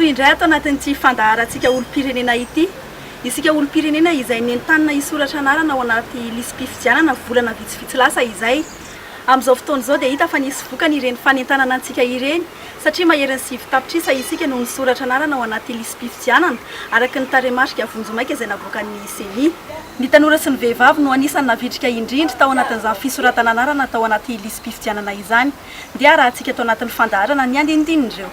Tonga soa indray ato anatin'ity fandaharantsika olom-pirenena ity. Isika olom-pirenena izay nentanina hisoratra anarana ao anaty lisi-pifidianana volana vitsivitsy lasa izay. Amin'izao fotoana izao dia hita fa nisy vokany ireny fanentanana antsika ireny satria maherin'ny 9 tapitrisa isika no nisoratra anarana ao anaty lisi-pifidianana araka ny tarehimarika vonjimaika izay navoakan'ny Ceni. Ny tanora sy ny vehivavy no anisan'ny navitrika indrindra tao anatin'izany fisoratana anarana tao anaty lisi-pifidianana izany. Ndeha arahantsika ato anatin'ny fandaharana ny andinindinin'ireo.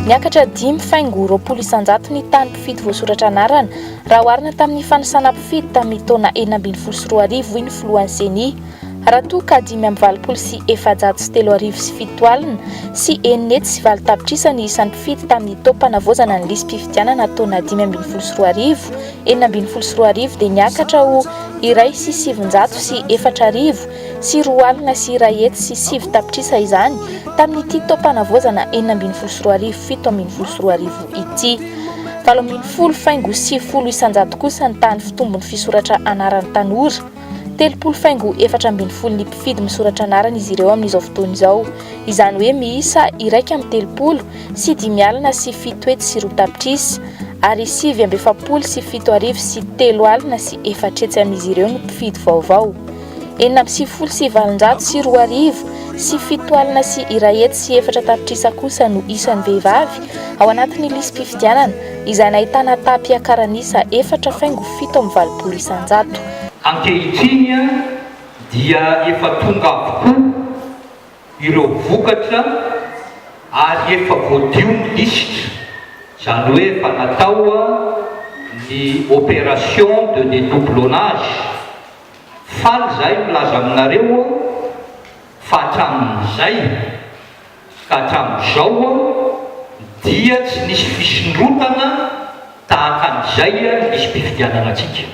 Niakatra dimy faingo 20% ny tahan'ny mpifidy voasoratra anarana raha oharina tamin'ny fanisana mpifidy tamin'ny taona 2016, hoy ny filohan'ny Ceni. Raha toa ka 3685 608 tapitrisa ny isan'ny mpifidy tamin'ny taom-panavaozana ny lisi-pifidianana taona 2015, 2016 dia niakatra ho 2104 2109 tapitrisa izany tamin'ity taom-panavaozana 2016 2017 ity. 18 faingo 90 isanjato kosa ny tahan'ny fitombon'ny fisoratra anaran'ny tanora. 30 faingo 14 ny mpifidy misoratra anarana izy ireo amin'izao fotoana izao, izany hoe miisa 731 702 tapitrisa ary 749 400 amin'izy ireo no mpifidy vaovao. 896 207 0104 tapitrisa kosa no isan'ny vehivavy ao anatin'ny lisi-pifidianana izay nahitana taham-piakaran'isa 4 faingo 87 isanjato. Ankehitriny dia efa tonga avokoa ireo vokatra ary efa voadio ny lisitra, izany hoe efa natao ny opération de dédoublonnage. Faly izahay milaza aminareo fa hatramin'izay ka hatramin'izao dia tsy nisy fisondrotana tahaka an'izay ny lisi-pifidianana antsika.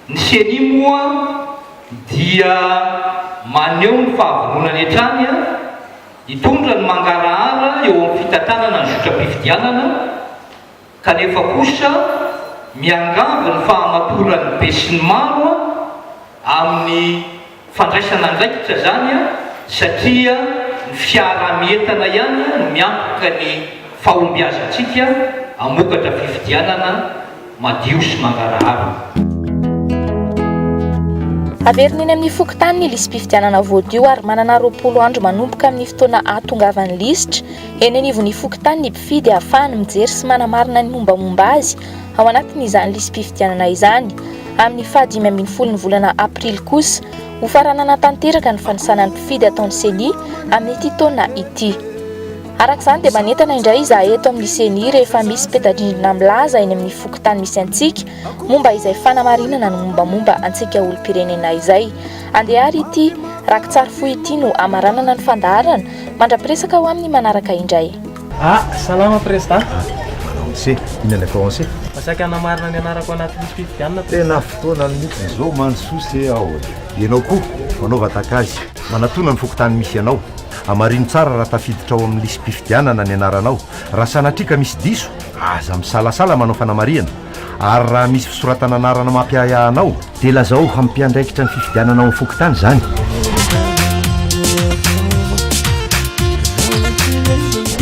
Ny Ceni moa dia maneho ny fahavononany hatrany hitondra ny mangarahara eo amin'ny fitantanana ny zotram-pifidianana kanefa kosa miangavy ny fahamatoran'ny besinimaro amin'ny fandraisana andraikitra izany satria ny fiaraha-mientana ihany no miantoka ny fahombiazantsika hamokatra fifidianana madio sy mangarahara. Averina eny amin'ny fokontany ny lisi-pifidianana voadio ary manana 20 andro manomboka amin'ny fotoana ahatongavan'ny lisitra eny anivon'ny fokontany ny mpifidy ahafahany mijery sy manamarina ny mombamomba azy ao anatin'izany lisi-pifidianana izany. Amin'ny faha 15 ny volana aprily kosa, hofaranana tanteraka ny fanisana ny mpifidy ataon'ny Ceni amin'ity taona ity. Araka izany dia manentana indray izahay eto amin'ny Ceni rehefa misy peta-drindrina milaza eny amin'ny fokontany misy antsika momba izay fanamarinana ny mombamomba antsika olom-pirenena izay. Andeha ary ity rakitsary fohy ity no hamaranana ny fandaharana, mandra-piresaka ho amin'ny manaraka indray. Ah, salama Président. Manao anse, inona ny atao anse? Mba saika hanamarina ny anarako anaty lisi-pifidianana Président. Tena fotoanany mihitsy izao mandrosoa se aho e. Ianao koa, manaova tahaka azy. Manatona ny fokontany misy anao. Hamarino tsara raha tafiditra ao amin'ny lisi-pifidianana ny anaranao. Raha sanatria ka misy diso, aza misalasala manao fanamarihana. Ary raha misy fisoratana anarana mampiahiahy anao, dia lazao amin'ny mpiandraikitra ny fifidianana ao amin'ny fokontany izany.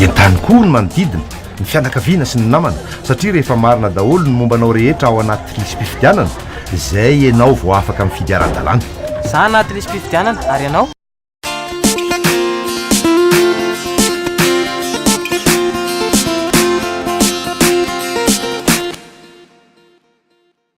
Entano koa ny manodidina, ny fianakaviana sy ny namana, satria rehefa marina daholo ny momba anao rehetra ao anaty lisi-pifidianana, izay ianao vao afaka mifidy ara-dalàna. Za anaty lisi-pifidianana, ary ianao?